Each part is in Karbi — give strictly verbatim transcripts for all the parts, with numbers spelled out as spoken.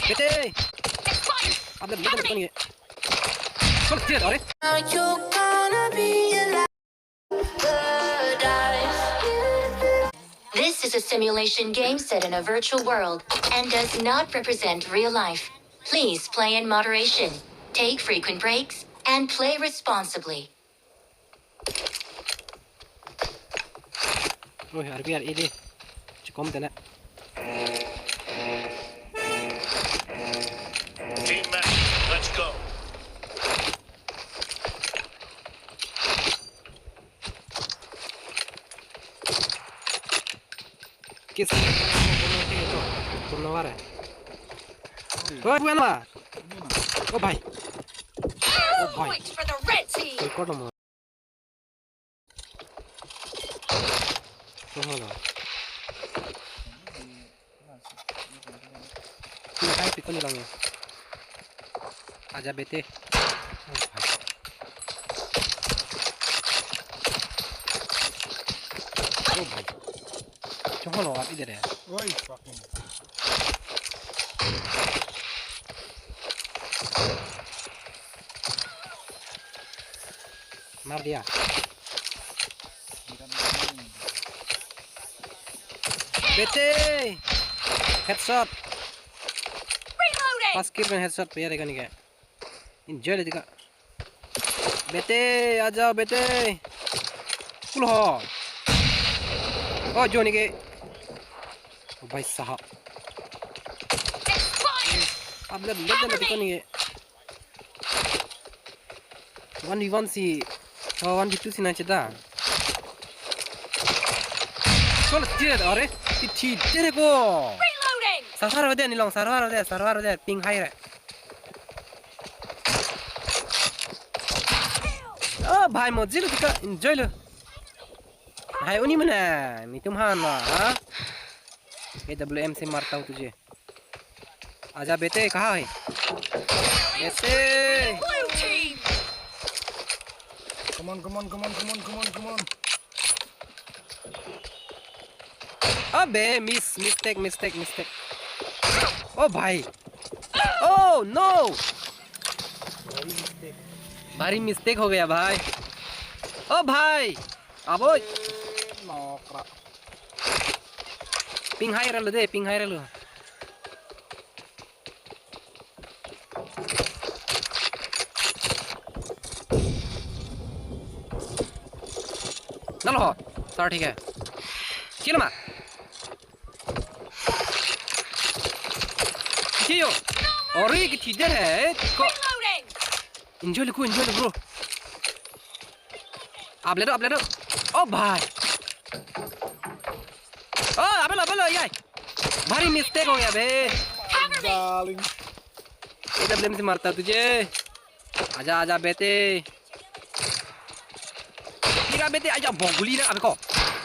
Bete. Update, update, update. Kol kecil, are. This is a simulation game set in a virtual world and does not represent real life. Please play in moderation, take frequent breaks, and play responsibly. Oi, R B R ini. Cikom tena. Team match, let's go. Kis. Kurna wara. Oi, bukan apa? Oh, bhai. Oh, bhai. Point for the red team. Record mo. Hala. Pinghai pikon lang ya. Aja Bete. Oh, bhai. Oh, bhai. Chong holo api dere. Oi, fucking. Mar dia. Bete. Headshot. Reloading. Pas kill pen headshot pe ya kan ke. Enjoy le dika. Bete, aja Bete. Kul ho. Oh, Johnny ke. Oh, bhai sahab. Update, update, update, update. One v one si, oh, one v two si na cheda. Kol kecil, are, iti tere ko. Reloading. Server de, nilong server de, server de, pinghai re. Oh, bhai, mo jil tika enjoy lo. Hai uni mana, nitum han lo, ha? A W M se marta hu tujhe. Aja Bete, kaha hai? Bete. Blue team. Come on, come on, come on, come on, come on, come on. Abe, miss, mistake, mistake, mistake. Oh, bhai. Oh, no. Bhari mistake ho gaya, bhai. Oh, bhai. Aboi. Nokra. Pinghai ra lo de, pinghai ra lo. Nalo ho. Sar thik hai. Chil ma. Kiyo. Ori kithi der hai. Ko. Enjoy lo, enjoy lo, bro. Upload, upload. Oh, bhai. Oh, upload, upload, yai. Bhari mistake ho gaya be. Darling. Ita blame se marta tujhe. Aja, aja, Bete. Tira Bete, aja, bom guli na, abe ko.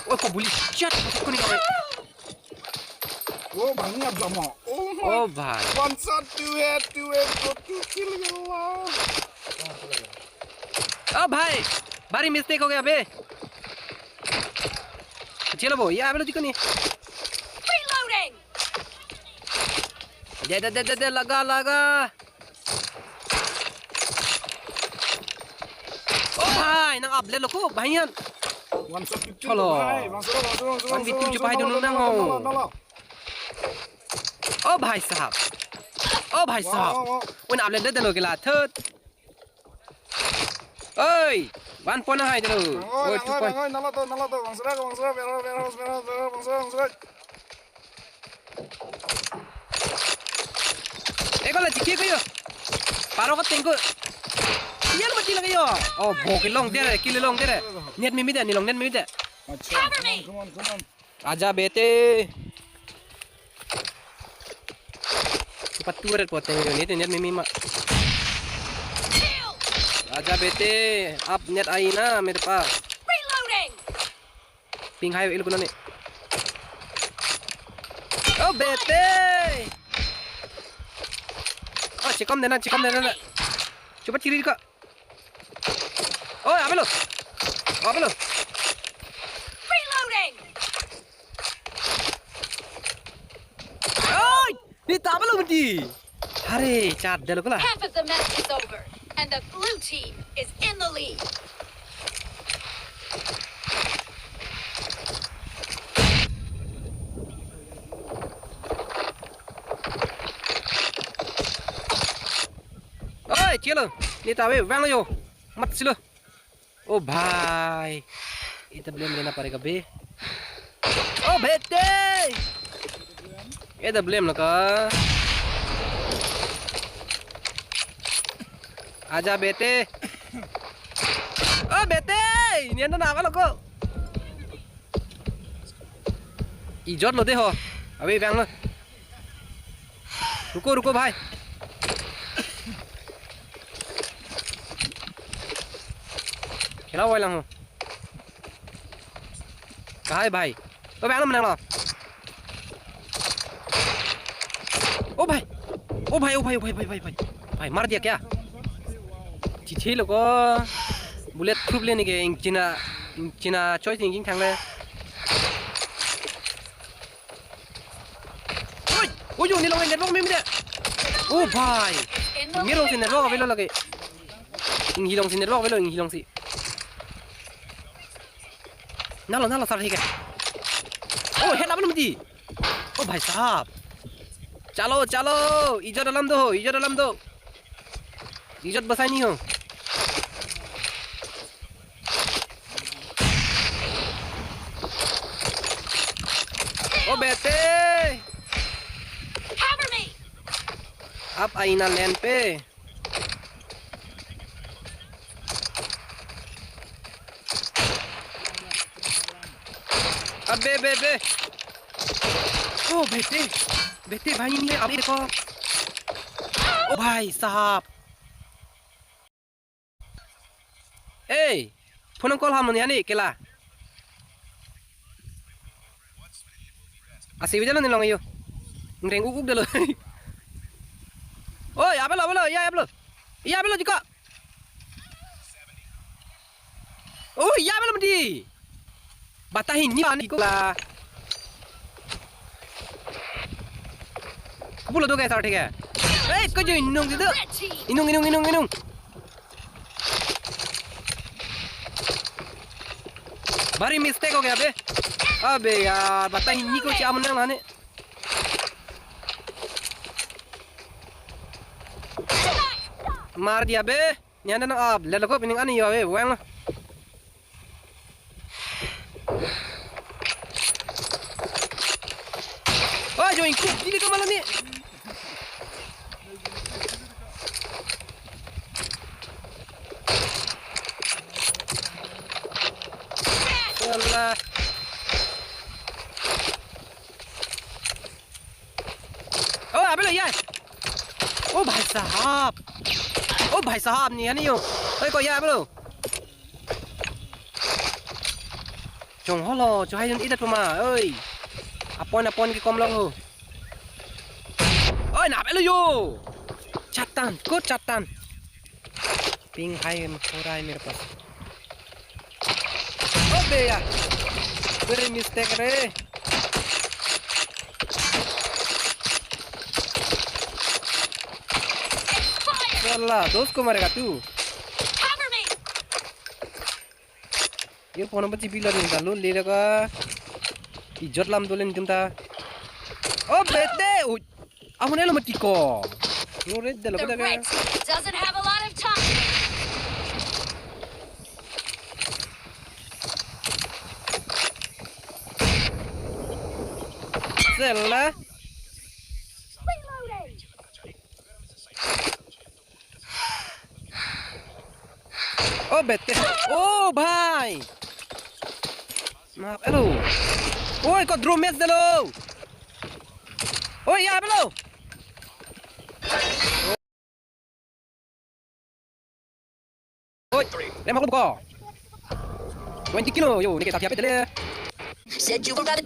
Oh, ko guli. Chat, ko ni ko. Oh, bhai, ni abjamo. Oh, my. Oh, bhai. One shot, two head, two head, go two kill, yalla. Oh, bhai. Bhari mistake ho gaya be. Chelo bo, ya, abelo chikoni. Reloading. De, de, de, de, de, laga, laga. Oh, bhai, nang upload lo ko, bhai yan. One shot fifteen. Chalo. Bhai, one shot, one shot, one shot, one shot, one shot, one shot, one shot, one shot, one shot, one shot, one shot. Oh, bhai sahab. Oh, bhai sahab. Wow, wow, wow. Un upload de lo ke la thot. Oi, one point hai dulu. Oi, two point. Nalo to, nalo to, bang sura, bang sura, bero, bero, bero, bero, bang sura, bang sura. Eko la chiki ko yo. Paro ko tengko. Yan mati lagi yo. Oh, bo ke long dere, kili long dere. Net mimi de, nilong net mimi de. Acha, come on, come on, come on. Aja Bete. Cepat turret poteng ini, net mimi ma. Aja Bete, up net aina mere pa. Reloading. Pinghai il kunani. Oh, Bete. Oh, chikam dena, chikam dena. Coba ciri ka. Oi, abelo. Abelo. Reloading. Oi, ni ta abelo mati. Hare, chat delo kola. Half of the match is over, and the blue team is in the lead. Oi, chelo. Neta ave, vanglo yo. Mat silo. O bhai. Ita blame lena parega be. O bete. Ita blame laka. Aja bete. O bete. Nian na apa loko? Ijot lo de ho. Abe bang lo. Ruko, ruko, bhai. Khela wai lang ho. Kahai, bhai? O bhai, alam menang lo. O bhai. O bhai, o bhai, o bhai, bhai, bhai, bhai. Bhai, mar diya kya? Chithi lo ko. Bullet proof le ni ke, ingchina, ingchina choice ingjing thang le. Oi, oi, yo, nilong network meme de. O bhai. Nilong si network avelo lagi. Inghilong si network avelo, inghilong si. Nalo, nalo, sar hike. O, head apa mati? O bhai sahab. Chalo, chalo. Ijot alam do, ijot alam do. Ijot basai ni ho. O bete. Cover me. Ap aina len pe. Abe, be, be. O bete. Bete bhai ni abe ko. O bhai sahab. Ei, phone call ham ni ani kela. Asi bijalo ni long yo. Ngreng uk uk delo. Oi, abelo, abelo, ya, abelo. Ya, abelo jiko. Oi, ya, abelo mati. Batahin ni ani ko la. Kupulo do kaisa thik hai. Ei, ko jo inung gitu. Inung, inung, inung, inung. Bari mistake ho gaya be. Abe yaar, batahin ni ko chi amun nang lane. Mar diya be. Nian dan up, lelo ko pining ani yo be, weng lo. Oh, jo ingkup, dili ko malam ni. Salah. Oh, abelo ya. Oh, bhai sahab. Oh, bhai sahab ni, ani yo. Oi, ko ya, abelo. Chong holo, cho hai jun idat puma. Oi. Apon, apon ki kom long ho. Oi, na abelo yo. Chatan, ko chatan. Ping hai, em, ho raha hai mere paas. Oh, be ya. Very mistake re. Salah, dos ko marega tu. Cover me. Ye phone number chipi lo ni ta lo le ka. Ijot alam dole ni tum ta. Oh, bete. Ui. Amun elo mati ko. Lo red delo. The kita ka. Red team doesn't have a lot of time. Salah. Reloading. Oh, bete. Oh, bhai. Maaf, aduh. Oi, ko draw match delo. Oi, ya, abelo. Oi, rem haklo ko. Twenty kilo, yo, neke sakya pe tele. Said you were at a